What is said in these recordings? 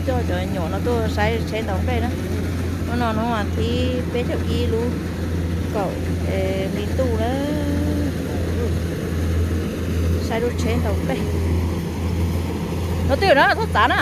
Coj cov me nyuam no tuaj saib tsheb ntaus nplej na. Hnub no hnub vas thib peb caug ib lub kaum hli ntuj na. Saib lub tsheb ntaus nplej. No twb yog na, txhob txav na.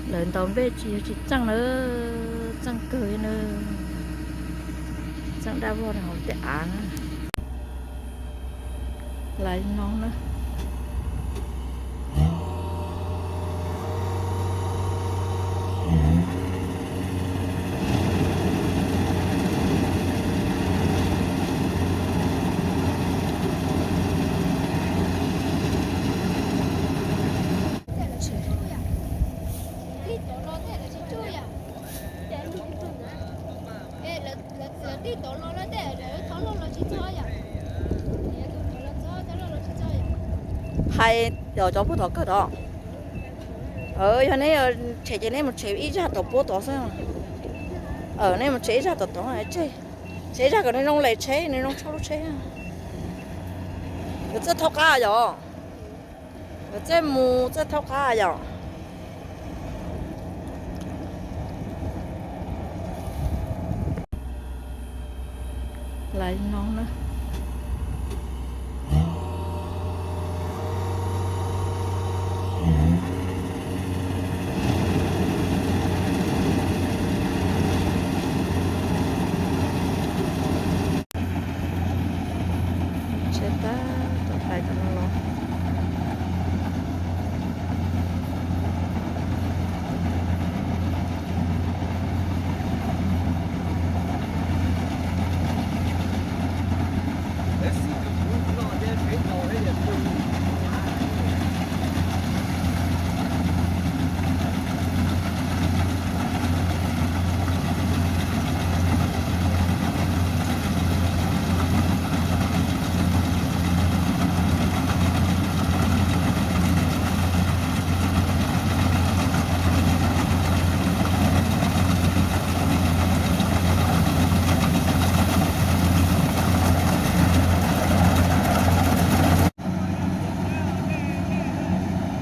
Lawv ntaus nplej tsis yog tsis txeej na, txeej kawg na, txeej daj vog hauv tej av na. Lawv no na. Hais cov puag tom kawg tod. Yog neb tshem ces neb mus tshem ib zaj tom puab tod xwb. Nej mus tshem ib zaj tom tod, tshem ib zaj kom nws zoo lem tsheb, nws zoo tshaj lub tsheb. Yuav txawj thaub qab yom. Yuav txawj mus txawj thaub qab yom. Lawv no na. Tsheb tab tom hlais tom no los.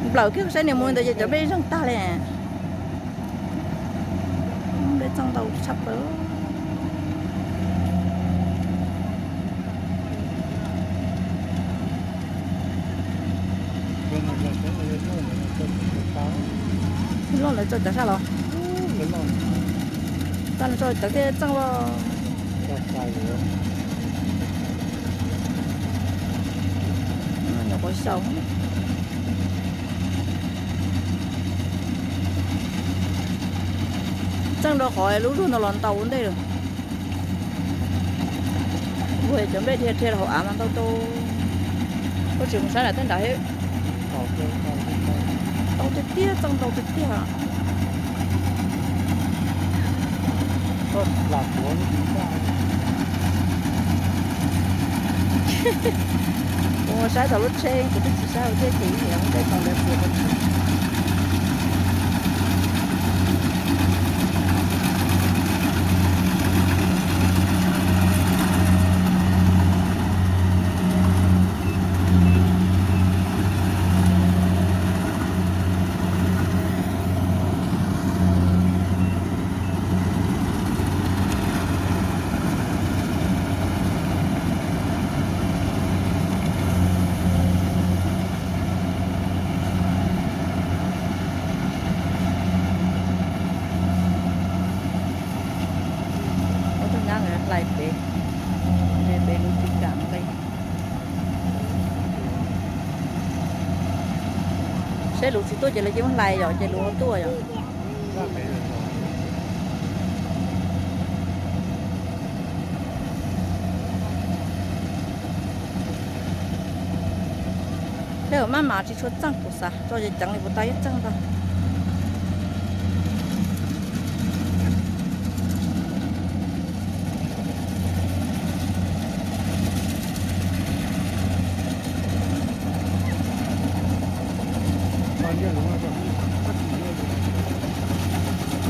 Nplawm kiag saib niag mus ntawd ces cov nplej zeeg tag li. Nplej txeej ntau tshaj plaws. Loj lawv tso cov sab los. Tso cov thiaj txeej los. Nyuam qhuav xyaum. Txeej rau qhov lub zuag ntawd los ntau ua ntej lawm. Ua cov nplej dhia dhia rau hauv av mas ntau tau. Koj tsis mus saib lawm tej nrad thiab. Ntau tiag tiag, txeej ntau tiag tiag. Kuv mus saib tau lub tsheb, kuv twb tsis saib ua thiab ces ib yam ua tej tau lawv tias. Ua tug nyab nkawd hlais pem, pem lub tsis kam nqi. Saib luv tsis tuaj ces lawv cia muab hlais yom, ces luv ho tuaj yom. Tej zaum maj mam tsis tshua txeej kuv xav tso ces ceev li puas tau ib txeej ntag.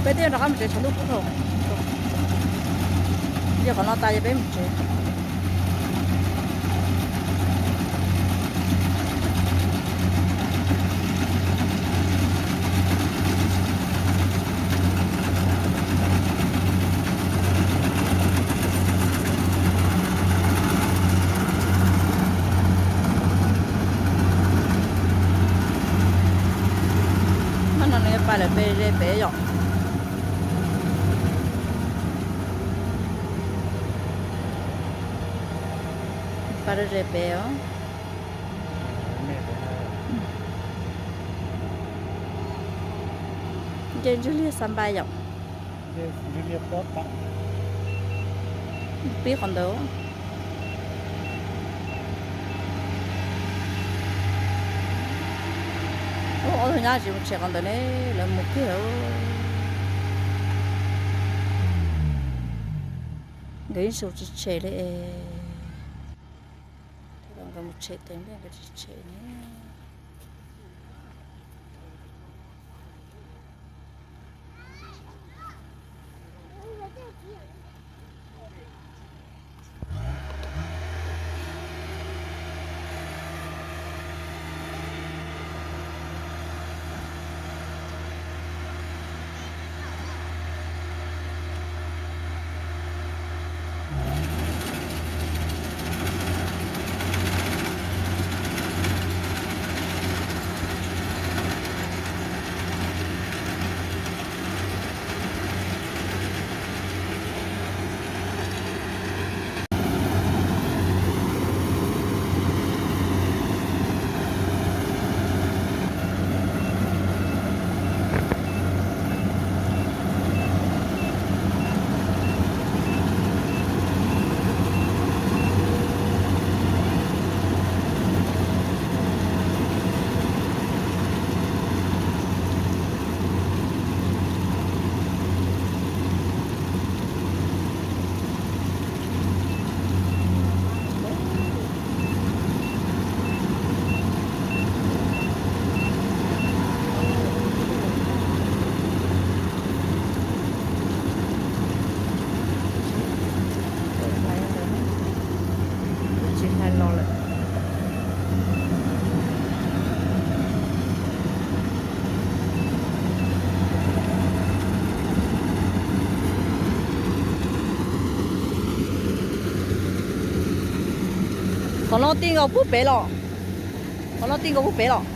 Peb twb rov qab mus tsev, tshav ntuj kub dhau. Yog qhov no tas ces peb mus tsev. Hnub no nws yuav pais lawm pem ze pem yom. Pais ze pem os. Nce ntswg liag xa npai yom. Pib qhov ntawd. Ob tug nyab tsis mus tshem qhov ntawd ne, lawv mus kiag. Nkawd ib zaug tsis tshem li es, nkawd mus tshem tes nplej nkawd tsis tshem ne. Tsis hais los lawm. Qhov no ti nkaus pub pem los? Qhov no ti nkaus pub pem los?